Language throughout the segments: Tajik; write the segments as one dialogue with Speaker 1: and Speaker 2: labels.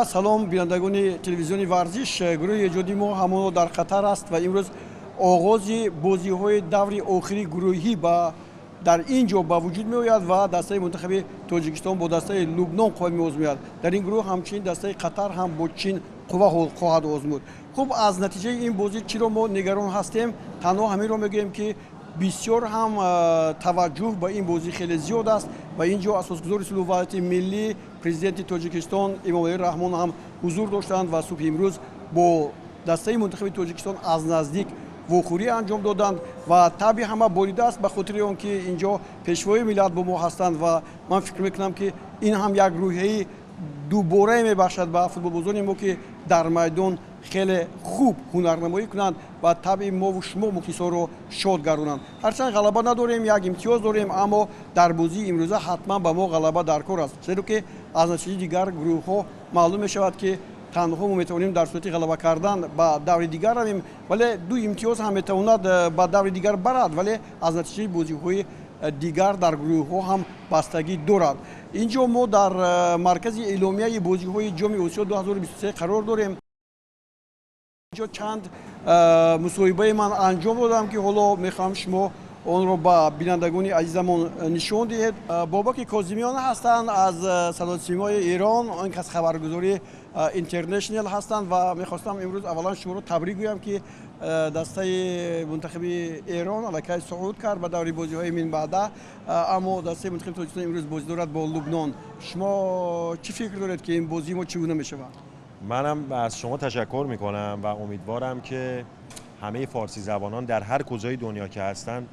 Speaker 1: Салом, бинандагони телевизиони Варзиш. Гурӯҳи эҷодии мо ҳамоно дар Қатар аст ва имрӯз оғози бозиҳои даври охири гурӯҳӣ ба дар ин ҷо ба вуҷуд меояд ва дастаи мунтахаби Тоҷикистон бо дастаи Лубнон қувва меозмояд. Дар ин гурӯҳ ҳамчунин дастаи Қатар ҳам бо Чин қувва хоҳад озмуд. Хуб, аз натиҷаи ин бозӣ чиро мо нигарон ҳастем? Танҳо ҳаминро мегӯем, ки бисёр ҳам таваҷҷӯҳ ба ин бозӣ хеле зиёд аст ва ин ҷо асосгузори сулҳу ваҳдати миллӣ, президенти Тоҷикистон Эмомалӣ Раҳмон ҳам ҳузур доштанд ва субҳи имрӯз бо дастаи мунтахаби Тоҷикистон аз наздик вохӯрӣ анҷом доданд ва табъи ҳама болида аст, ба хотири он ки ин ҷо пешвои миллат бо мо ҳастанд. Ва ман фикр мекунам, ки ин ҳам як рӯҳияи дуборае мебахшад ба футболбозони мо, ки дар майдон хеле хуб ҳунарнамоӣ кунанд ва табъи мову шумо, мухлисонро, шод гардонанд. Ҳарчанд ғалаба надорем, як имтиёз дорем, аммо дар бозии имрӯза ҳатман ба мо ғалаба дар кор аст, зеро ки аз натиҷаи дигар гурӯҳҳо маълум мешавад, ки танҳо мо метавонем дар сурати ғалаба кардан ба даври дигар равем, вале ду имтиёз ҳам метавонад ба даври дигар барад, вале аз натиҷаи бозиҳои дигар дар гурӯҳҳо ҳам бастагӣ дорад. Ин ҷо мо дар маркази эъломияи бозиҳои Ҷоми Осиё 2023 қарор дорем. Инҷо чанд мусоҳибаи ман анҷом додам, ки ҳоло мехоҳам шумо онро ба бинандагони азизамон нишон диҳед. Бобаки Козимиён ҳастанд аз Садосимои Эрон, он кас хабаргузори Интернешнл ҳастанд. Ва мехостам имрӯз аввалан шуморо табрик гӯям, ки дастаи мунтахаби Эрон аллакай сууд кард ба даври бозиҳои минбаъда, аммо дастаи мунтахаби Тоҷикистон имрӯз бозӣ дорад бо Лубнон. Шумо чӣ фикр доред, ки ин бозии мо чӣ гуна мешавад?
Speaker 2: منم از شما تشکر میکنم و امیدوارم که همه فارسی زبانان در هر کجای دنیا که هستن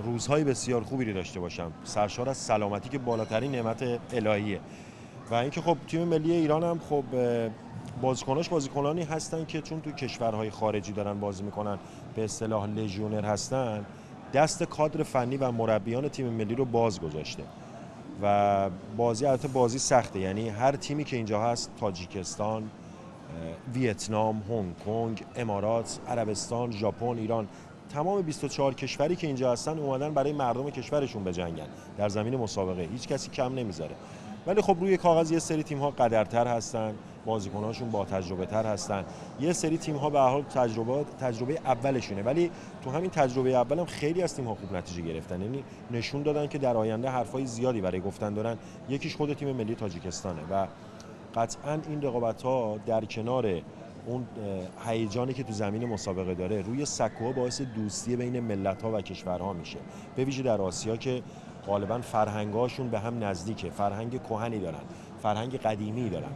Speaker 2: روزهای بسیار خوبی رو داشته باشن، سرشار از سلامتی که بالاترین نعمت الهیه. و اینکه خب تیم ملی ایران هم خب بازیکناش بازیکنانی هستن که چون تو کشورهای خارجی دارن بازی میکنن، به اصطلاح لژیونر هستن، دست کادر فنی و مربیان تیم ملی رو باز گذاشته و بازی البته بازی سخته. یعنی هر تیمی که اینجا هست، تاجیکستان، ویتنام، هنگ کنگ، امارات، عربستان، ژاپن، ایران، تمام 24 کشوری که اینجا هستن اومدن برای مردم کشورشون بجنگن در زمین مسابقه. هیچ کسی کم نمیذاره، ولی خب روی کاغذ یه سری تیم ها قدرتر هستن، بازیکناشون با تجربه تر هستن، یه سری تیم ها به هر حال تجربه اولشونه، ولی تو همین تجربه اولم خیلی از تیم ها خوب نتیجه گرفتن، یعنی نشون دادن که در آینده حرفای زیادی برای گفتن دارن. یکیش خود تیم ملی تاجیکستانه و قطعا این رقابت ها در کنار اون هیجانی که تو زمین مسابقه داره، روی سکوها باعث دوستی بین ملت ها و کشورها میشه، به ویژه در آسیا که غالبا فرهنگاشون به هم نزدیکه، فرهنگ کهنی دارن، فرهنگ قدیمی دارن.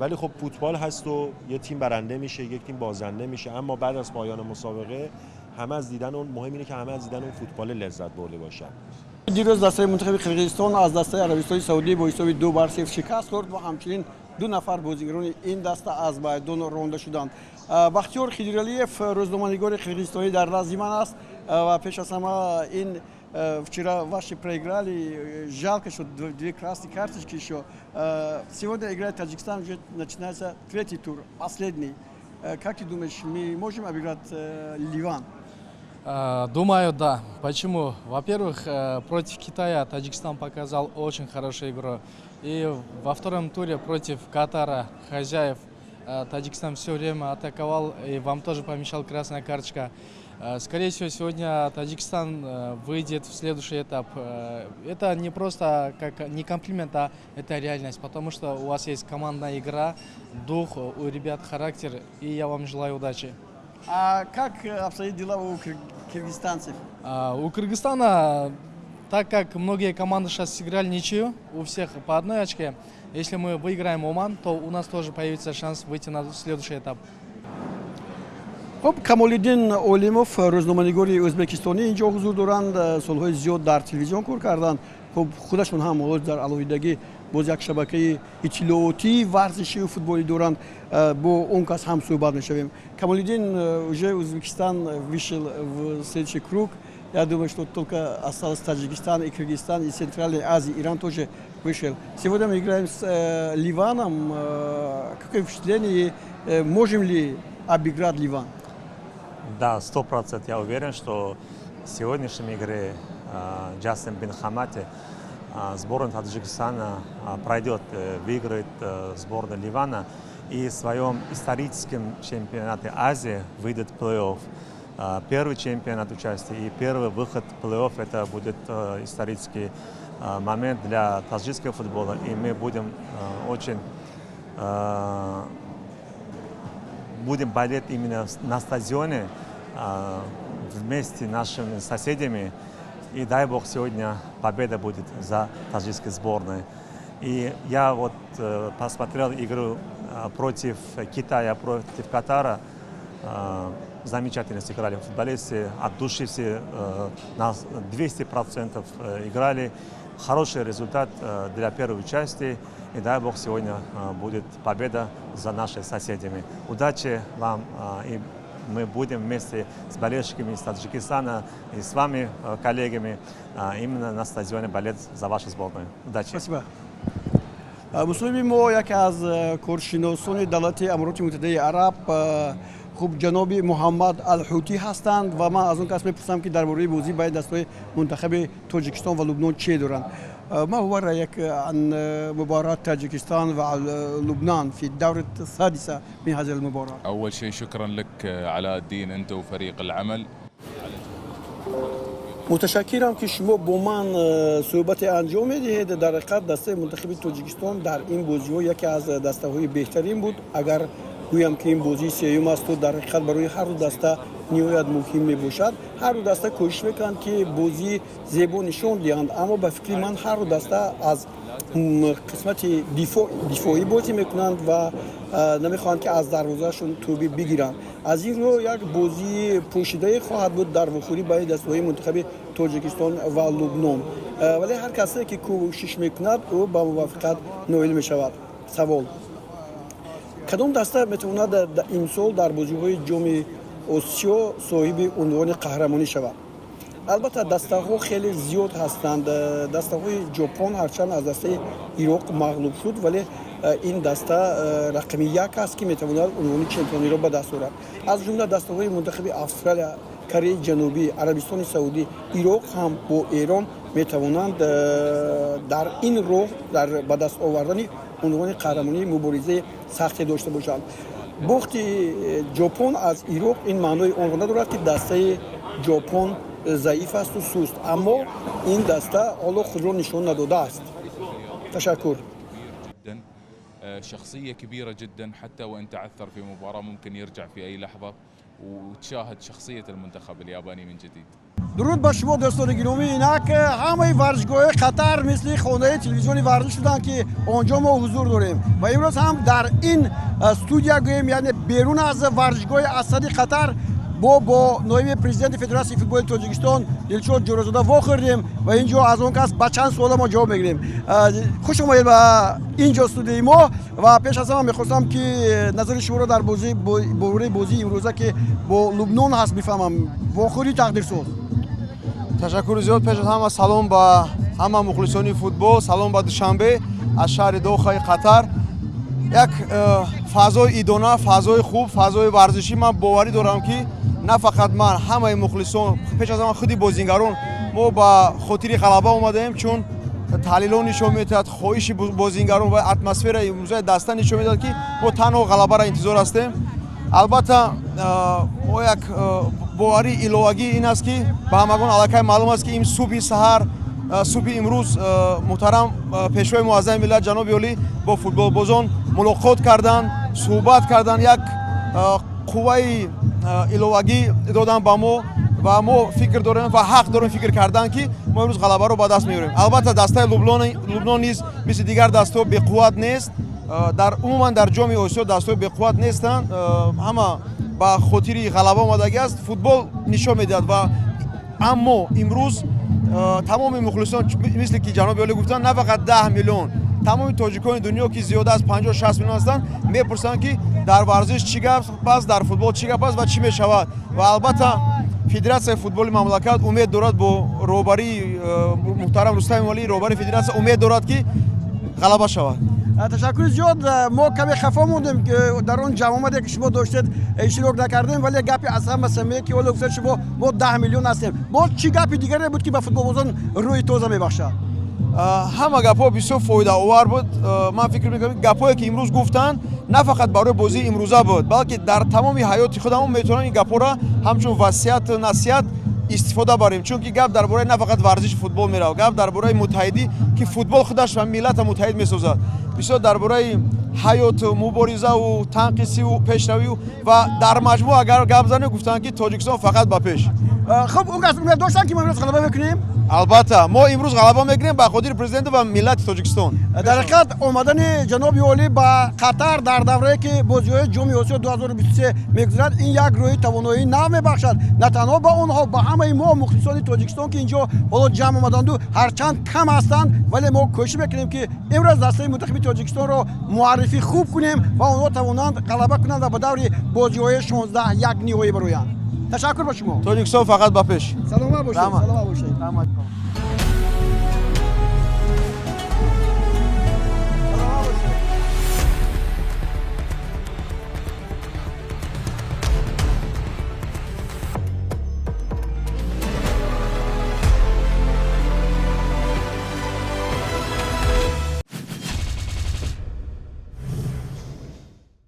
Speaker 2: ولی خب فوتبال هست و یه تیم برنده میشه، یک تیم بازنده میشه، اما بعد از پایان مسابقه همه از دیدن اون، مهم اینه که همه از دیدن اون فوتبال لذت برده باشن.
Speaker 1: Дирӯз дастаи мунтахаби Қирғизистон аз дастаи Арабистони Саудӣ бо ҳисоби 2-0 шикаст хӯрд ва ҳамчунин ду нафар бозигарони ин даста аз майдон ронда шуданд. Бахтиёр Хидиралиев, рӯзноманигори қирғизистонӣ, дар назди ман аст. Ва пеш аз ҳама ин вчера ваши проиграли, жалко, что две красные карточки еще. Сегодня играет Таджикистан, уже начинается третий тур, последний. Как ты думаешь, мы можем обыграть Ливан?
Speaker 3: Думаю, да. Почему? Во-первых, против Китая Таджикистан показал очень хорошую игру. И во втором туре против Катара, хозяев, Таджикистан все время атаковал, и вам тоже помешал красная карточка. Скорее всего, сегодня Таджикистан выйдет в следующий этап. Это не просто как не комплимент, а это реальность, потому что у вас есть командная игра, дух, у ребят характер, и я вам желаю удачи.
Speaker 1: А как обстоят дела у киргизстанцев?
Speaker 3: У Кыргызстана, так как многие команды сейчас сыграли ничью, у всех по одной очке, если мы выиграем Оман, то у нас тоже появится шанс выйти на следующий этап.
Speaker 1: Хуб, Камолиддин Олимов, рӯзноманигори ӯзбекистонӣ, инҷо ҳузур доранд. Солҳои зиёд дар телевизион кор карданд. Хуб, худашон ҳам ҳоло дар алоҳидагӣ боз як шабакаи иттилоотии варзишию футболӣ доранд. Бо он кас ҳам суҳбат мешавем. Камолиддин, уже Узбекистан вышел в следующий круг. Я думаю, что только осталось Таджикистан и Кыргызстан, и Центральной Азии. Иран тоже вышел. Сегодня мы играем с Ливаном. Какое впечатление? Можем ли обыграть Ливан?
Speaker 4: Да, 100% я уверен, что в сегодняшней игре Джасим бин Хамати Сборная Таджикистана пройдет, выиграет сборную Ливана и в своем историческом чемпионате Азии выйдет в плей-офф. Первый чемпионат участия и первый выход в плей-офф — это будет исторический момент для таджикского футбола. И мы будем очень будем болеть именно на стадионе вместе с нашими соседями. И дай бог, сегодня победа будет за таджикской сборной. И я вот посмотрел игру против Китая, против Катара. Замечательно сыграли футболисты, от души все на 200% играли. Хороший результат для первой части. И дай бог, сегодня будет победа за нашими соседями. Удачи вам, и мы будем вместе с болельщиками из Таджикистана и с вами, коллегами, именно на стадионе болеть за вашу сборную. Удачи!
Speaker 1: Спасибо. Мусоҳиби мо яке аз коршиносони давлати Амороти Муттаҳидаи Араб, хуб, ҷаноби Муҳаммад Алҳутӣ ҳастанд ва ман аз он кас мепурсам, ки дар бораи бозӣ байни дастаҳои мунтахаби Тоҷикистон ва Лубнон чӣ доранд. ما هو رأيك عن مباراة تاجيكستان ولبنان في الدورة السادسة من هذه المباراة؟
Speaker 5: أول شيء شكرا لك علاء الدين، أنت وفريق العمل.
Speaker 1: Муташаккирам, ки шумо бо ман суҳбате анҷом медиҳед. Дар ҳақиқат, дастаи мунтахаби Тоҷикистон дар ин бозиҳо яке аз дастаҳои беҳтарин буд. Агар гӯям, ки ин бозии сеюм асту дар ҳақиқат барои ҳарду даста ниҳоят муҳим мебошад. Ҳарду даста кӯшиш мекунанд, ки бозии зебо нишон диҳанд, аммо ба фикри ман ҳарду даста аз қисмати дифоӣ бозӣ мекунанд ва намехоҳанд, ки аз дарвозаашон тӯбӣ бигиранд. Аз ин рӯ як бозии пӯшидае хоҳад буд дар вохӯрӣ байни дастаҳои мунтахаби Тоҷикистон ва Лубнон, вале ҳар касе ки кӯшиш мекунад, ӯ ба муваффақият ноил мешавад. Савол: кадом даста метавонад имсол дар бозиҳои Ҷоми Осиё соҳиби унвони қаҳрамонӣ шавад? Албатта, дастаҳо хеле зиёд ҳастанд. Дастаҳои Ҷопон ҳарчанд аз дастаи Ироқ мағлуб шуд, вале ин даста рақами як аст, ки метавонад унвони чемпиониро ба даст орад. Аз ҷумла дастаҳои мунтахаби Австралия, Кореяи Ҷанубӣ, Арабистони Саудӣ, Ироқ ҳам бо Эрон метавонанд дар ин роҳ, дар ба даст овардани унвони қаҳрамонӣ, муборизаи сахте дошта бошанд. Бохти Ҷопон аз Ироқ ин маънои онро надорад, ки дастаи Ҷопон заиф асту суст, аммо ин даста ҳоло худро нишон надодааст. Ташаккур.
Speaker 5: جدا شخصية كبيرة جدا، حتى وإن تعثر في مباراة ممكن يرجع في أي لحظة، وتشاهد شخصية المنتخب الياباني من جديد.
Speaker 1: Дуруд ба шумо, дӯстони гиромӣ! Инак ҳамаи варзишгоҳҳои Қатар мисли хонаи телевизиони варзиш шуданд, ки он ҷо мо ҳузур дорем ва имрӯз ҳам дар ин студия гӯем, яъне берун аз варзишгоҳи Ассади Қатар, бо ноиби президенти Федератсияи футболи Тоҷикистон Дилшод Ҷӯразода вохӯрдем ва ин ҷо аз он кас ба чанд суола мо ҷавоб мегирем. Хуш омадед ба ин ҷо, студияи мо, ва пеш аз ҳама мехостам, ки назари шуморо дар бораи бозии имрӯза, ки бо Лубнон ҳаст, бифаҳмам. Вохӯрии тақдирсоз.
Speaker 6: Ташаккури зиёд. Пеш аз ҳама салом ба ҳама мухлисони футбол, салом ба Душанбе аз шаҳри Дохаи Қатар. Як фазои идона, фазои хуб, фазои варзишӣ. Ман боварӣ дорам, ки на фақат ман, ҳамаи мухлисон, пеш аз ҳама худи бозингарон, мо ба хотири ғалаба омадаем, чун таҳлилҳо нишон медиҳад, хоҳиши бозингарон ва атмосфераи имрӯзаи даста нишон медиҳад, ки мо танҳо ғалабаро интизор ҳастем. Албатта, мо як боварии иловагӣ ин аст, ки ба ҳамагон аллакай маълум аст, ки ин субҳи саҳар, субҳи имрӯз муҳтарам Пешвои Муаззами миллат ҷаноби олӣ бо футболбозон мулоқот карданд, суҳбат карданд, як қувваи иловагӣ доданд ба мо ва мо фикр дорем ва ҳақ дорем фикр кардан, ки мо имрӯз ғалабаро ба даст меорем. Албатта, дастаи Лубнон низ мисли дигар дастаҳо беқувват нест. Дар умуман дар Ҷоми Осиё дастаҳои беқувват нестанд, ҳама ба хотири ғалаба омадагӣ аст, футбол нишон медиҳад. Ва аммо имрӯз тамоми мухлисон, мисли ки ҷаноби олӣ гуфтанд, на фақат 10 миллион, тамоми тоҷикони дунё, ки зиёда аз 50-60 миллион ҳастанд, мепурсанд, ки дар варзиш чӣ гап аст, дар футбол чӣ гап аст ва чӣ мешавад. Ва албатта, федератсияи футболи мамлакат умед дорад, бо роҳбарии муҳтарам Рустам Эмомалӣ, роҳбари федератсия, умед дорад, ки ғалаба шавад.
Speaker 1: Ташаккури зиёд. Мо каме хафо мондем, дар он ҷамъомаде, ки шумо доштед, иштирок накардем, вале гапи аз ҳама самие, ки ҳоло гуфтед шумо, мо 10 миллион ҳастем, боз чӣ гапи дигаре буд, ки ба футболбозон рӯҳи тоза мебахшад?
Speaker 6: Ҳама гапҳо бисёр фоидаовар буд. Ман фикр мекунам, гапҳое ки имрӯз гуфтанд, на фақат барои бозии имрӯза буд, балки дар тамоми ҳаёти худамон метавонем ин гапҳоро ҳамчун васияту насиҳат истифода барем, чунки гап дар бораи на фақат варзиши футбол меравад, гап дар бораи муттаҳидӣ, ки футбол худаш ва миллата муттаҳид месозад. Бисёр дар бораи ҳаёту муборизаву танқисиву пешравию ва дар маҷмӯъ агар гап занем, гуфтанд, ки Тоҷикистон фақат ба пеш.
Speaker 1: Хуб, он кас умед доштанд, ки мо имрӯз ғалаба мекунем?
Speaker 6: Албатта, мо имрӯз ғалаба мекунем ба хотири президенту ва миллати Тоҷикистон.
Speaker 1: Дар ҳақиқат, омадани ҷаноби олӣ ба Қатар дар даврае, ки бозиҳои Ҷоми Осиё 2023 мегузарад, ин як рӯҳи тавоноии нав мебахшад на танҳо ба онҳо, ба ҳамаи мо, мухлисони Тоҷикистон, ки инҷо ҳоло ҷамъ омаданду, ҳарчанд кам ҳастанд, вале мо кӯшиш мекунем, ки имрӯз дастаи мунтахаби Тоҷикистонро муаррифӣ хуб кунем ва онҳо тавонанд ғалаба кунанд ва ба даври бозиҳои 16 як ниҳоӣ бароянд. Ташаккур ба шумо.
Speaker 6: Тоҷикистон фақат ба пеш!
Speaker 1: Саломат бошед.
Speaker 6: Раҳмат.
Speaker 1: Саломат бошед.